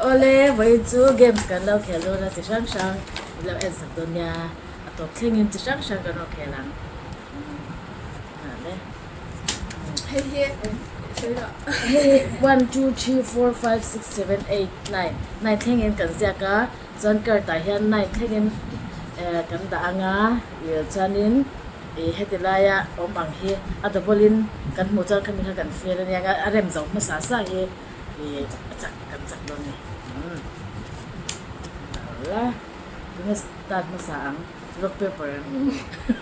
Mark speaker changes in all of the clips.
Speaker 1: Awle vawiin chu games kan lo khel dawn a chi hrang hrang min lo en sak dawn nia a tawp thlengin chi hrang hrang kan rawn khel ang.
Speaker 2: Hei hi sawi rawh.
Speaker 1: Hei one two three four five six seven eight nine nine thlengin kan ziak a chuan card ah hian nine thlengin eh kan dah ang a ih chuanin ih heti laia awm ang hi a double in kan hmuh chuan khami kha kan fail ania nga a rem zo hmasa sa hi ih a chak kan chak dawn a ni umm la tunge start hmasa ang. Rock paper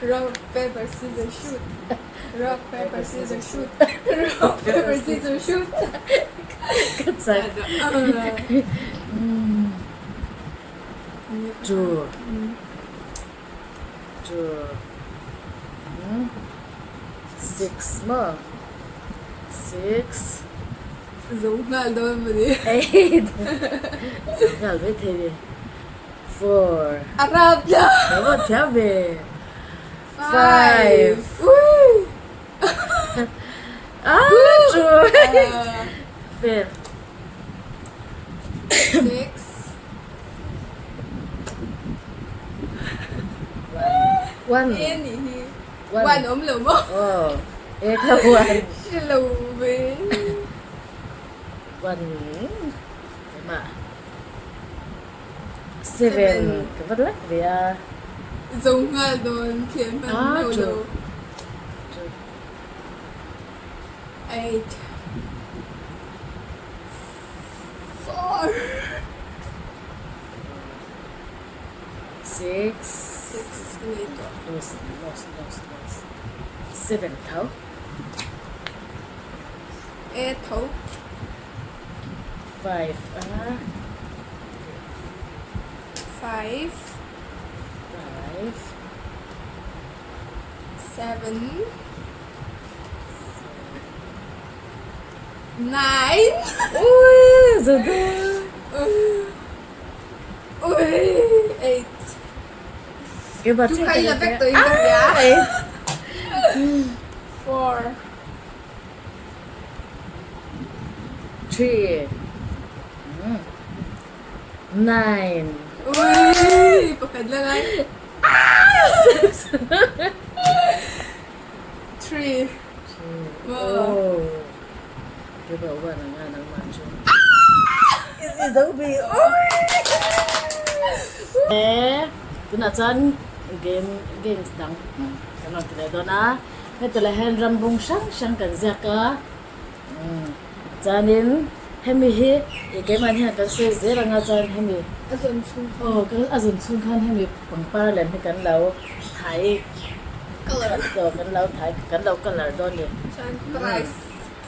Speaker 2: Rock paper scissors shoot Rock paper scissors shoot Rock paper scissors shoot
Speaker 1: Ka chak Two Two Six maw Six
Speaker 2: Zo nghal dawn mawni
Speaker 1: Eight Zo nghal maithei ni. Four.
Speaker 2: A rap la.
Speaker 1: Ka va thiam ve. Five. Ah, true. Fair.
Speaker 2: Six.
Speaker 1: One.
Speaker 2: E ni hi. One awm lo maw?
Speaker 1: Oh. E kha one.
Speaker 2: Hre lo ve.
Speaker 1: One. Mah. Seven ka va lak ve a.
Speaker 2: Zo nghal dawn thian hman hauh lo. Eight. Four.
Speaker 1: Six.
Speaker 2: Six nei tawh.
Speaker 1: Los los los los. Seven tho.
Speaker 2: E tho.
Speaker 1: Five a.
Speaker 2: Five.
Speaker 1: Five.
Speaker 2: Seven. Nine.
Speaker 1: Ui zo dawn.
Speaker 2: Ui eight.
Speaker 1: Keimah
Speaker 2: Tu
Speaker 1: chiah
Speaker 2: kha
Speaker 1: ka
Speaker 2: i la
Speaker 1: ni
Speaker 2: vek
Speaker 1: te.
Speaker 2: tawh in ka hria.
Speaker 1: Ah eight.
Speaker 2: Four.
Speaker 1: Three nine.
Speaker 2: Ui pakhat la ngai. Three.
Speaker 1: Oh. Ke ba uan anga nangmah chu. I zo bi. Ui. Eh, tunah chuan game games dang kan rawn ti leh dawn a. Heti lah hian ram bung hrang hrang kan ziak a, chuanin hemi hi ih keimah hian kan sawi zel ang a chuan hemi
Speaker 2: A zawn chhung khan
Speaker 1: aw kan a zawn chhung khan hemi pangpar lem hi kan lo thai
Speaker 2: colour
Speaker 1: aw kan lo thai kan lo colour dawn a ni
Speaker 2: chuan price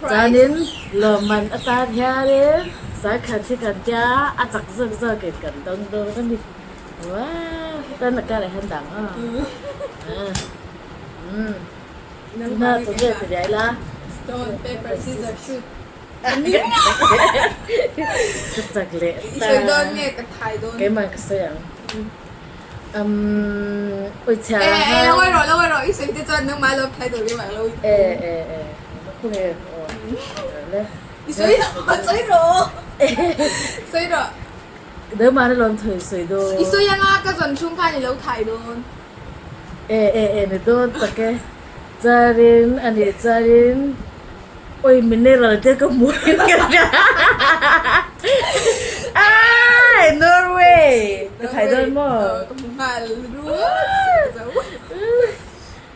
Speaker 2: price
Speaker 1: chuanin lawmman atan hianin sangkhat hi kan tia a chak zawk zawkin kan dawng dawn a ni wow hetan a karah hian dang a. Tuna tunge ti riai la.
Speaker 2: Stone paper scissor shoot.
Speaker 1: Ka chak leh
Speaker 2: ta. I sawi dawn nge ka thai dawn.
Speaker 1: Keimah ka sawi ang. Um ui chhia
Speaker 2: Eh eh lo ngawi rawh lo ngawi rawh i sawi te chuan nangmah lo thai tur keimah lo.
Speaker 1: Eh eh eh khu nge aw le.
Speaker 2: I sawi rawh sawi rawh. Sawi rawh.
Speaker 1: Nangmah na lawm thawi sawi dawn.
Speaker 2: I sawi anga ka zawn chhung khan i lo thai dawn.
Speaker 1: E e e ni dawn tak e. Chuanin a nih chuanin oi mineral te ka hmu in ka hria Aai Norway ka thai dawn maw?
Speaker 2: Ka hmu nghal ruat zo.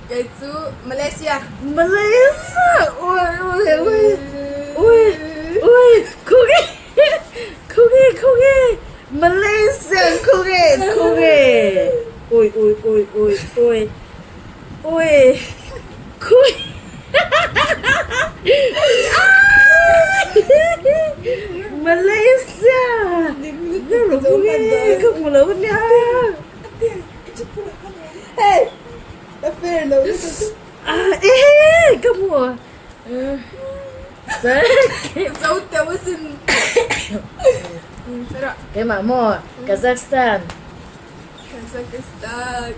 Speaker 2: Kei chu Malaysia.
Speaker 1: Malaysia ui ui ui ui ui khugi khugi khugi Malaysia khugi khugi ui ui ui ui ui ui khui Malaysia khugi ka hmu lo nia
Speaker 2: Hey a fair lo lutuk
Speaker 1: ehe ka hmu
Speaker 2: Zo teuh asin.
Speaker 1: Keimah maw Kazakhstan.
Speaker 2: Kazakhstan.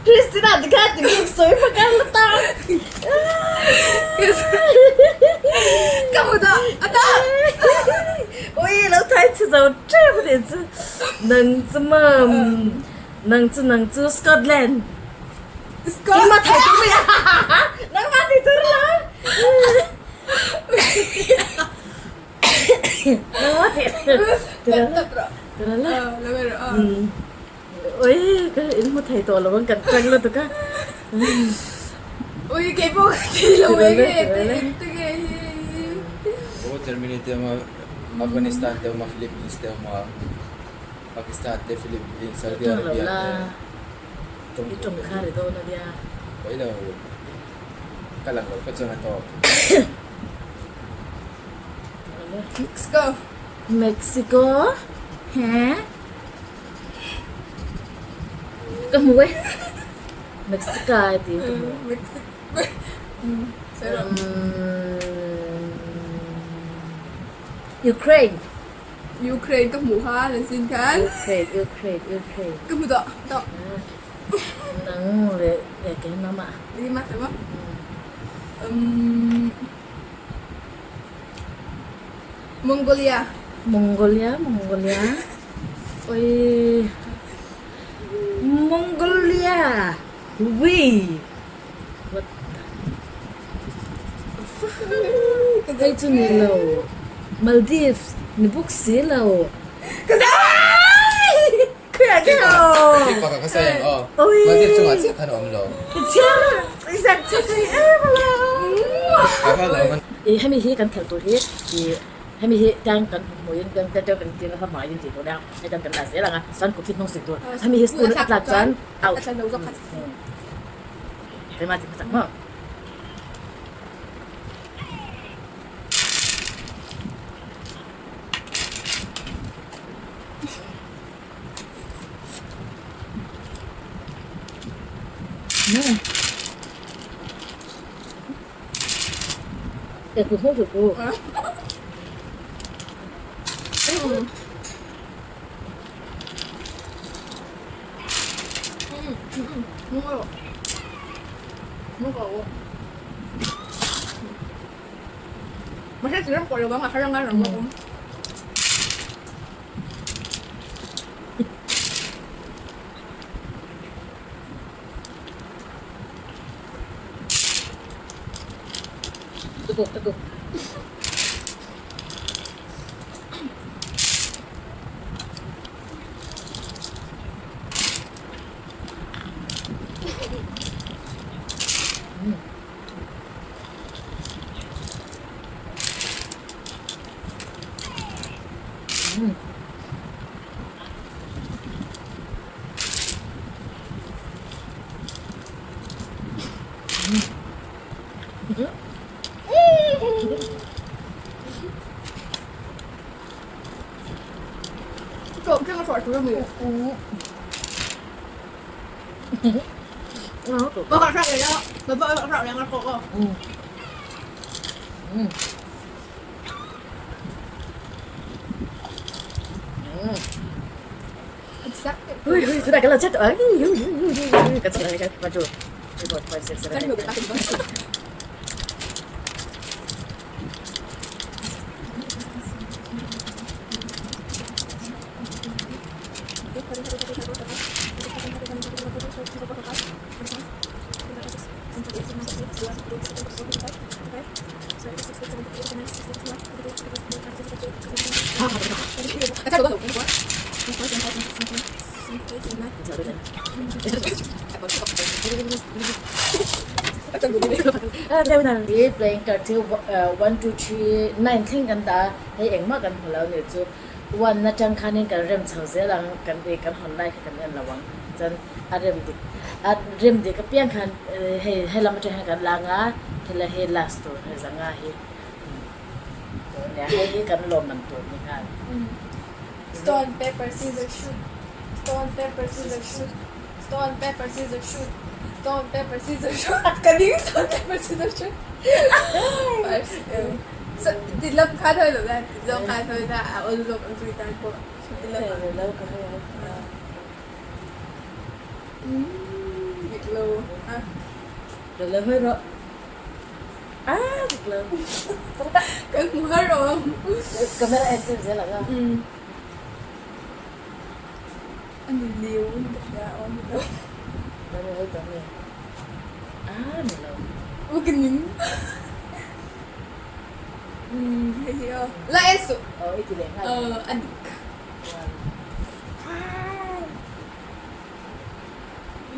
Speaker 1: Christina ti kha ti sawi hmaka la ta. tih chu nang chu maw nang chu nang chu Scotland Engmah thei tur mai a nangmah thei tur la nangmah thei tur la Ui ka in hmu thei tawh lo ang kan tang lutuk a.
Speaker 2: Ui kei pawh ka thei lo mai nge te eng te nge hi.
Speaker 3: Aw Germany te awm a, Afghanistan te awm a, Philippines te awm a, Pakistan te, Philippines, Saudi Arabia te.
Speaker 1: I tawng kha ri dawn a nia.
Speaker 3: Ui lo ka lang lo ka chuan a tawp.
Speaker 2: Mexico.
Speaker 1: Mexico he. Ka hmu e. Mexica e tiin ka hmu. Ukraine.
Speaker 2: Ukraine ka hmuh kha nan sin khan.
Speaker 1: Ukraine Ukraine Ukraine.
Speaker 2: Ka hmu tawh tawh.
Speaker 1: Nang leh keimah mah.
Speaker 2: Keimah tawh maw? Mongolia.
Speaker 1: Mongolia, Mongolia. Oi. Mongolia. Wee. What the fuck? Hei chu ni lo. Maldives ni bawk si lo. I hemi hi kan khelh tur hi i hemi hi tiang kan hmuh in tiang tiang kan tir a hmai in tih tur nia hei tiang kan dah zel ang a chuan kut hi hnung sik tur hemi hi spoon a tlak chuan out keimah ti hmasak maw. Tukuk, tukuk. I playing card chu one two three nine thleng kan dah a hei engmah kan hmu lo a nih chu one atang khanin kan rem chho zel ang kan ih kan hawn lai kha kan en lo ang chuan a rem dik a rem dik apiang khan hei helam atang hian kan lang a helai hi last tur hei zanga hi tur a nia hei hi kan lawmman tur ni nghal.
Speaker 2: Stone paper scissor shoot stone paper scissor shoot stone paper scissor shoot stone paper scissor shoot ka ding stone paper scissor shoot ti lam kha thôi lo la ti zawng kha thôi la a awl zawk ang zui tan pawh ti lam dik lo a
Speaker 1: Lo hawi rawh a dik lo
Speaker 2: kan hmu har rawh
Speaker 1: camera en tir zel ang a.
Speaker 2: A ni liu in ka hria a awm lo.
Speaker 1: Ka ni hei ta nge. Ah ni lo.
Speaker 2: Aw ka ning. Umm hei hi aw. La en suh.
Speaker 1: Aw i ti leh nghal.
Speaker 2: Aw a dik.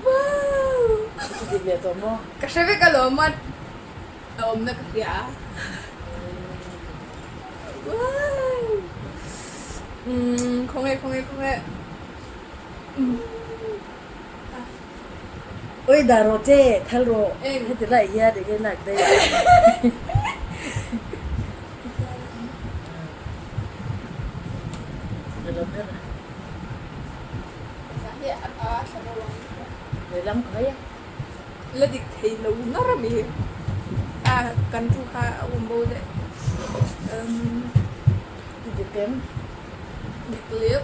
Speaker 2: Wow!
Speaker 1: I ti dik leh tawh maw?
Speaker 2: Ka hre vek alawm a a awmna ka hria a. Wow! Umm khawnge khawnge khawnge. Umm.
Speaker 1: Oi dah rawh che, thal rawh. Heti lai hian enge lak daih a. Lehlam khawi a.
Speaker 2: La dik thei lo ngar a mi a kan thu kha a awm bo daih.
Speaker 1: I dik em?
Speaker 2: Dik leh.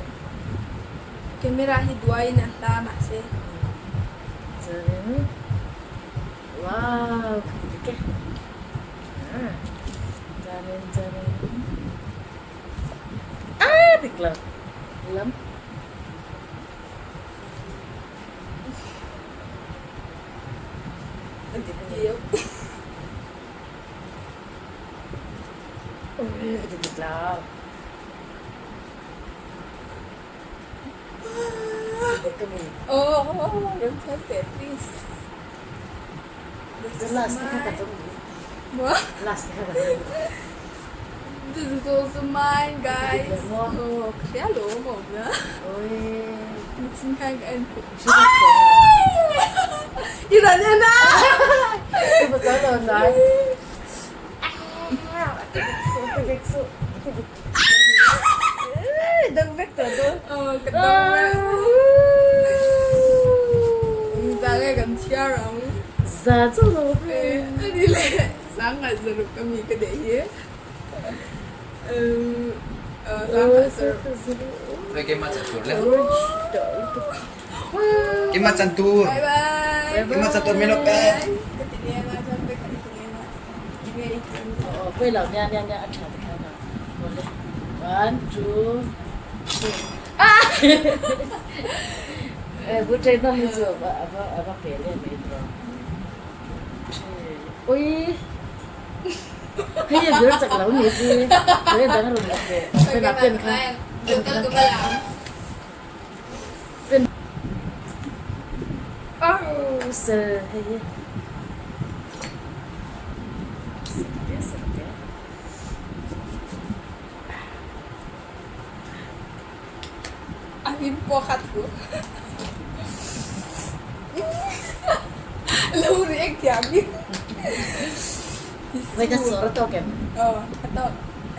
Speaker 2: Camera hi duaiin a hla mahse.
Speaker 1: Chuanin wow ka ti dik e. Chuanin chuanin ah dik lo lam. A dik a ni. Ui ka ti dik lo. Dik a mi.
Speaker 2: Oh, rem thiam teh please.
Speaker 1: The last te kha ka zawng duh.
Speaker 2: Maw?
Speaker 1: Last te kha ka zawng duh.
Speaker 2: This is also mine guys. Oh, ka hria lo awm awm na.
Speaker 1: Ui.
Speaker 2: Mitchhin khan ka en phuh.
Speaker 1: Hre vak tawh lo.
Speaker 2: I rawn en a!
Speaker 1: Ka hmu tawh lo nai. Ah! Ti dik suh, ti dik suh, ti dik. Dang vek tawh dawn.
Speaker 2: Aw, ka dang vek. Za nge kan chhiar ang.
Speaker 1: Za chu lo ve.
Speaker 2: A ni le, sangha zaruk a mi ka deh hi. Sangha zaruk.
Speaker 3: Hei keimah chan tur le. Keimah chan tur.
Speaker 2: Bye bye.
Speaker 3: Keimah chan tur min lo pe.
Speaker 2: Ka ti nge nga chuan pe ka ti nge nga.
Speaker 1: Pawi lo nia nia nia a tha te khan a awle one two three ah e bu train no hi chu ava ava ava pe le mai tawh three ui hei a vir chak lo ni hi ui dang rawn la ve pen ah pen kha pen kha pen oh sel hei hi.
Speaker 2: A hlim pawh kha thu. Lo react thiam in.
Speaker 1: Vai ka sawr a tawk em?
Speaker 2: Aw, a tawk.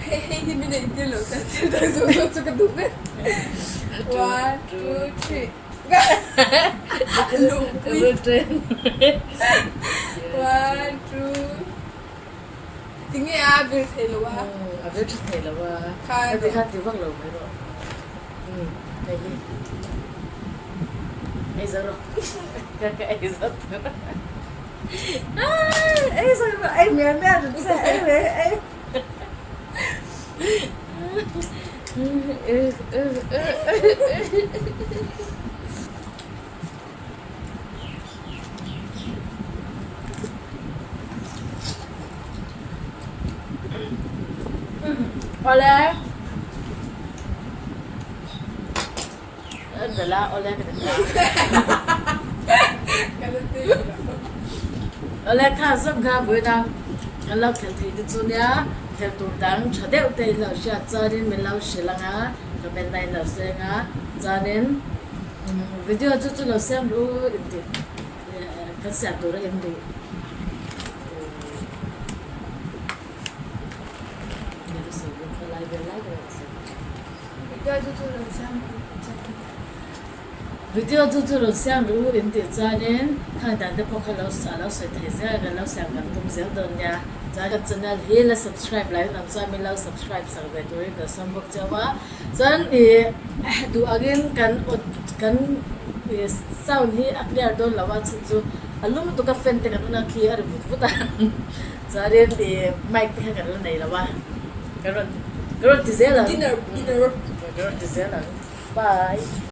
Speaker 2: Hei hei hi min ei tir lo chuan thil dang zawng zawng chu ka duh vek. One, two, three. One, two. Tinge a vir thei lo a.
Speaker 1: A vir tha thei lo a. Heti khan ti vak lo mai rawh. Hei hi. Ei zo rawh. Ka ka ei zo tur. Ei zo rawh. Ei mial mial ru che. Ei ve ei. Awle Bela awle ka ti ta Awle kha zawk kha vawiin a kan lo khelh thei te chu nia khelh tur dang tha deuh te in lo hriat chuanin min lo hrilh ang a comment na in lo seng a chuanin Video chu chu lo siam ru intih kan siam tur a in duh. Video chu chu lo siam ru intih chuanin khang dan te pawh kha lo a lo sawi thei zel a kan lo siam kan tum zel dawn nia. Chuan kan channel hi la subscribe lai hun ang chuan min lo subscribe sak ve turin kan sawm bawk cheu a. Chuan ih duh angin kan aw kan ih sound hi a clear dawn lo a chhan chu a lum lutuk a fan te kan on a khi a ri vut vut a chuanin ih mic te kha kan la nei lo a kan rawn kan rawn ti zel ang
Speaker 2: Dinner dinner
Speaker 1: kan rawn ti zel ang bye.